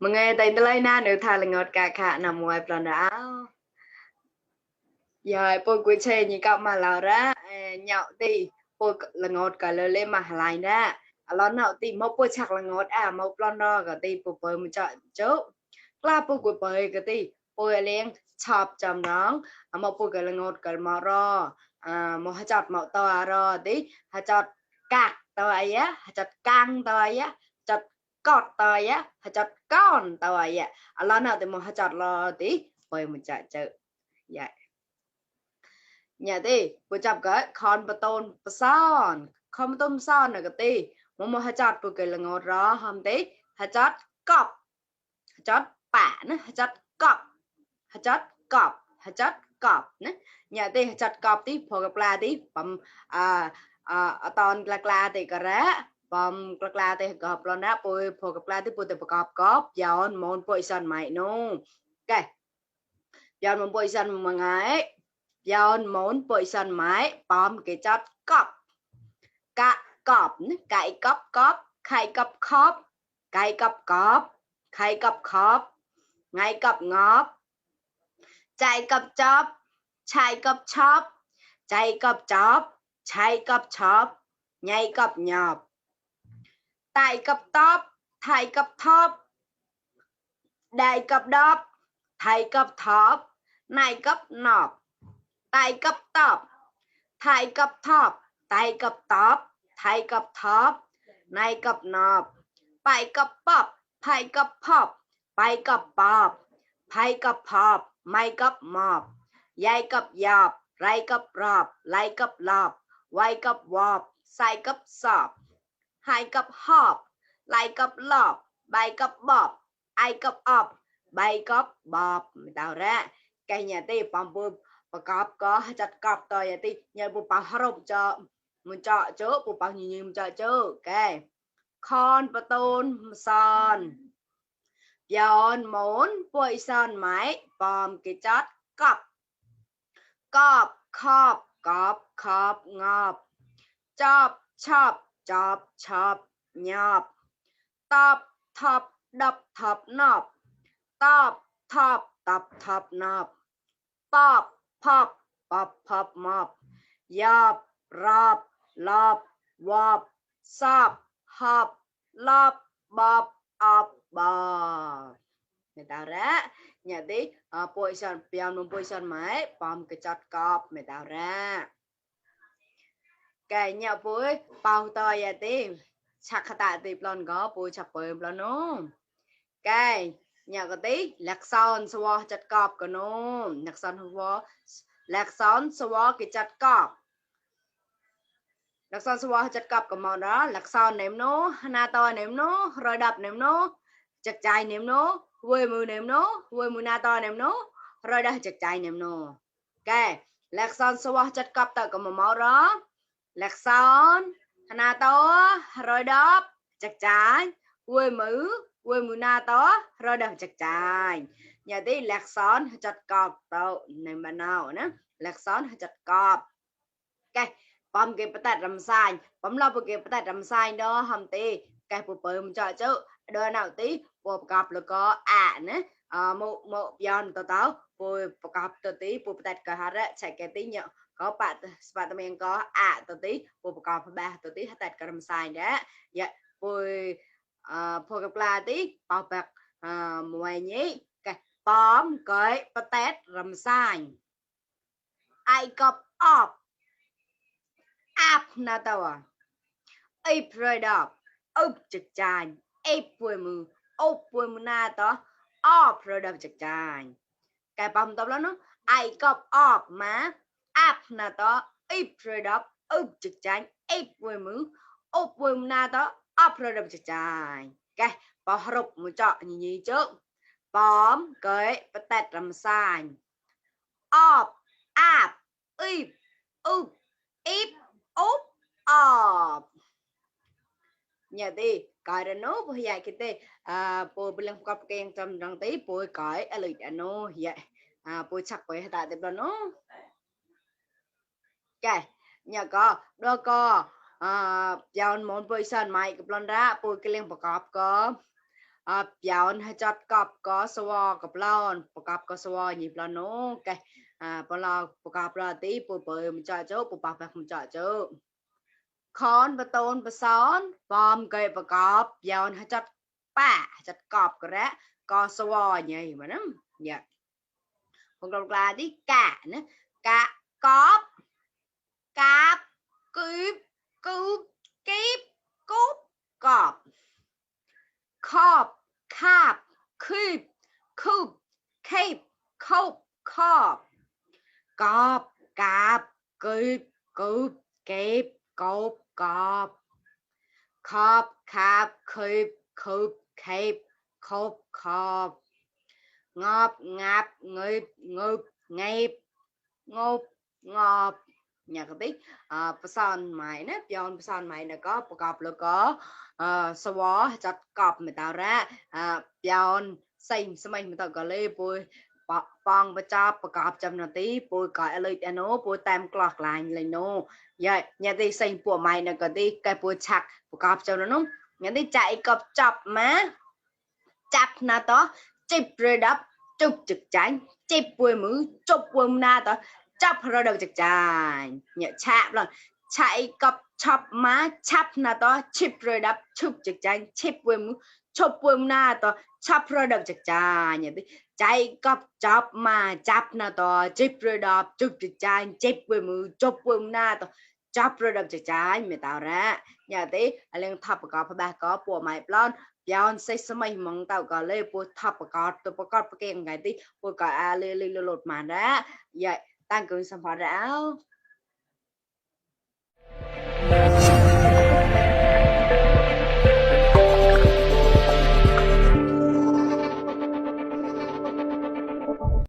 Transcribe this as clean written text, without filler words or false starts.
Mga tay talay na nếu thà là ngọt cả khả nằm ngoài plan đảo giờ bôi quỳ chê như cậu mà lao ra nhậu thì bôi là ngọt cả lời lên mà lại ra lo nậu thì một bôi chắc là ngọt một plan đó cái thì bôi bôi một chọn chỗ là bôi quỳ bôi cái thì bôi lên chọc chầm đó một bôi cái là ngọt cả mà ro một hạt chọt màu to ro tí hạt chọt cạc to ấy á hạt chọt căng to ấy á chọt cọt to ấy á hạt chọt con to ấy á lo nậu thì một hạt chọt lo tí bôi một chọn chỗ dạ nhà ti bữa chập cái con bê tôn bê son con bê tôn son là cái ti một hạt chót bữa cái là ngọt rõ hầm tí hạt chót cọp hạt chót bản hạt chót cọp hạt chót cọp hạt chót cọp nè nhà ti hạt chót cọp tí phô gặp la tí bầm tòn la thì cái rá bầm la thì gặp lo nè bôi phô gặp la tí bôi từ cọp cọp giàu môn bôi son mày nô cái giàu môn bôi son mà ngay Yon muốn bôi sân máy bom cái chót cọp cả cọp cái cọp cọp khai cọp khóp cái cọp cọp khai cọp khóp ngay cọp ngóp chạy cọp chóp chạy cọp chóp chạy cọp chóp chạy cọp chóp nhảy cọp nhọp tay cọp tóp thay cọp thóp đại cọp đóp thay cọp thóp này cọp nọp tay cọp tọp thay cọp thọp tay cọp tọp thay cọp thọp này cọp nọp bay cọp bọp thay cọp phọp bay cọp bọp thay cọp phọp may cọp mọp dây cọp dọp ray cọp rọp lay cọp lọp quay cọp wọp say cọp sọp hai cọp họp lay cọp lọp bay cọp bọp ai cọp ọp bay cọp bọp tạo ra cái nhà ti bom bùmประกอบก็จัดกอบต่อยติยันปุปปะฮรบเจาะมันเจาะเจอปุปปะยิมเจาะเจอแกคอนประตูนซอนย้อนหมุนป่วยซอนไม้ปอมกิจอดกอบกอบคอบกอบคอบงอบจอบชอบจอบชอบยอบตอบทอบดับทอบนอบตอบทอบตับทอบนอบปอบpop pop pop mop yop rop lop wop sop hop lop bop op bop người ta ra nhà tí position piano position máy bom cái chót cọp người ta ra cái nhà vui bao to nhà tí chắc khata tí plon có bôi chập bơi plon nó cái nhà cái tí lạc son xua chặt cọp cái nó lạc son xua lạc son xua cái chặt cọp lạc son xua chặt cọp cái màu đó lạc son ném nó na to ném nó rồi đập ném nó chặt chai ném nó quê mưa na to ném nó rồi đó chặt chai ném nó cái lạc son xua chặt cọp tới cái màu đó lạc son na to rồi đập chặt chai quê mưa na to rồi đập chặt chai nhà tí lạc son chặt cọp tao này mà nào nữa lạc son chặt cọp cái bấm cái bắt rầm sai bấm lo cái bắt rầm sai đó hầm tí cái bộ bơm cho chứ đôi nào tí bộ cọp là có nữa một yon tao bộ cọp tao tí bộ bắt cái hạt á chạy cái tí nhở có bạn tao mình có tao tí bộ cọp ba tao tí bắt cái rầm sai đó dạ bộ phô gặp là tí bảo bạc ngoài nhí cái bom cái bắt tét rầm sai ai cọp ọp áp na tao ai pride up úp chực chàn ai bùi mù na tao ọp pride up chực chàn cái bom tao nó ai cọp ọp má áp na tao ai pride up úp chực chàn ai bùi mù na tao ọp pride up chực chàn cái bỏ rụp một trọ như trước bom cái bắt tét rầm sai ọp áp úp úp íp úp ọp nhà đi cái đó nó bây giờ cái tê bố bilang cọp keng trong đằng tí bố cái ở lại nó vậy bố chắc bố tại tiếp đó nó cái nhà có đôi có dọn món bơi sơn mày cái plon ra bố cái liên bạc cọp có ยาวให้จัดกับก็สวอกับเราประกับก็สวอหยิบละโนแกพอเราประกับเราตีปูเปิดมันจะเจ้าปูปากแบบมันจะเจ้าคอนประตูนประซ้อนปอมเกยประกอบยาวให้จัดป้าจัดกอบก็แล้วก็สวอใหญ่มานั่นเนี่ยพวกเรากลาที่กะนะกะกอบกาบกีบกูกีบกุบกอบคอบคาบคืบคูบเคบคบคอบกอบกาบกีบกูบเก็บกบกอบคอบคาบคืบคูบเคบคบคอบงอบงับงึบงึบเงบงบงอบnhà cái tí person mày nè pion person mày là có cọp là có swa chặt cọp người ta ra pion xanh xem mình ta gọi lên bôi pong và cho cọp chấm nó tí bôi gọi lời nó bôi tam clock lại lên nó vậy nhà tí xanh của mày là có tí cái bôi chặt cọp cho nó đúng nhà tí chạy cọp chọc má chặt na to chip rồi đắp chụp trực tránh chip bôi mũi chụp bôi na to chắp ra đầu chặt chài nhẹ chạm lần chạy cặp chắp má chắp na to chip rồi đắp chụp chặt chanh chip quên chụp quên na to chắp ra đầu chặt chài nhẹ đi chạy cặp chắp má chắp na to chip rồi đắp chụp chặt chanh chip quên chụp quên na to chắp ra đầu chặt chài mày tạo ra nhẹ tí lên thắp có phải ba có của mày plonย้อนใส่สมัยมองเต่าก็เลยปวดทับประกอบตัวประกอบประเก่งไงที่ปวดก็เลยหลุดมาแล้วใหญ่ตั้งเกินสัมผัสแล้ว